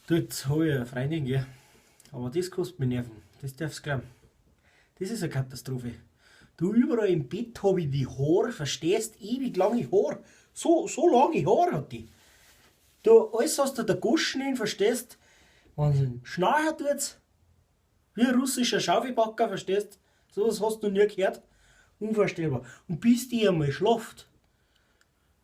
Du, jetzt hab ich eine Freundin, gell? Aber das kostet mir Nerven. Das darfst du glauben. Das ist eine Katastrophe. Du, überall im Bett hab ich die Haare, verstehst? Ewig lange Haare. So, so lange Haare hat die. Du, alles hast du da Goschen hin, verstehst? Wahnsinn. Schnarchen tut's. Wie ein russischer Schaufelbacker, verstehst? So was hast du noch nie gehört. Unvorstellbar. Und bis die einmal schlaft,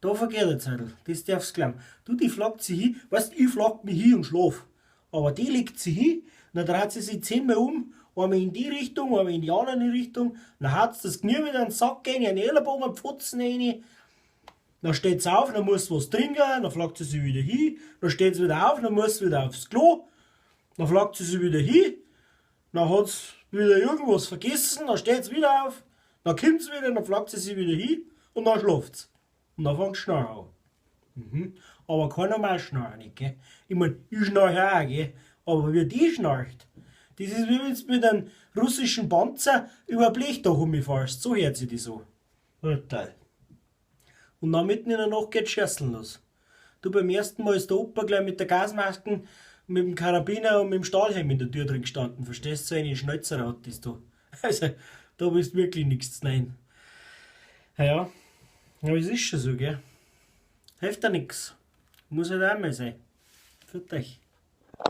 da vergeht eine Zeit. Das darfst du glauben. Du, die flackt sich hin, weißt, ich flack mich hin und schlaf. Aber die legt sich hin, dann dreht sie sich 10-mal um, einmal in die Richtung, einmal in die andere Richtung, dann haut sie das Knie wieder in den Sack rein, einen Ellenbogen Pfotzen rein, dann steht sie auf, dann muss sie was trinken, dann flackt sie sich wieder hin, dann steht sie wieder auf, dann muss sie wieder aufs Klo, dann flackt sie sich wieder hin, dann hat sie wieder irgendwas vergessen, dann steht sie wieder auf, dann kommt sie wieder, dann flackt sie sich wieder hin und dann schlaft sie. Und dann fängt sie schnarchen an. Mhm. Aber kein normal Schnarchen nicht, gell? Ich mein, ich schnarche auch, gell? Aber wie die schnarcht, das ist, wie wenn du mit einem russischen Panzer über ein Blechdach rumfährst. So hört sich das an. Brutal. Und dann mitten in der Nacht geht's Schießen los. Du, beim ersten Mal ist der Opa gleich mit der Gasmasken, mit dem Karabiner und mit dem Stahlhelm in der Tür drin gestanden. Verstehst du? So einen Schnäuzer hat das da. Also, da bist wirklich nichts zu nein. Ja, ja. Aber es ist schon so, gell? Hilft ja nix. Muss halt auch mal sein. Für euch.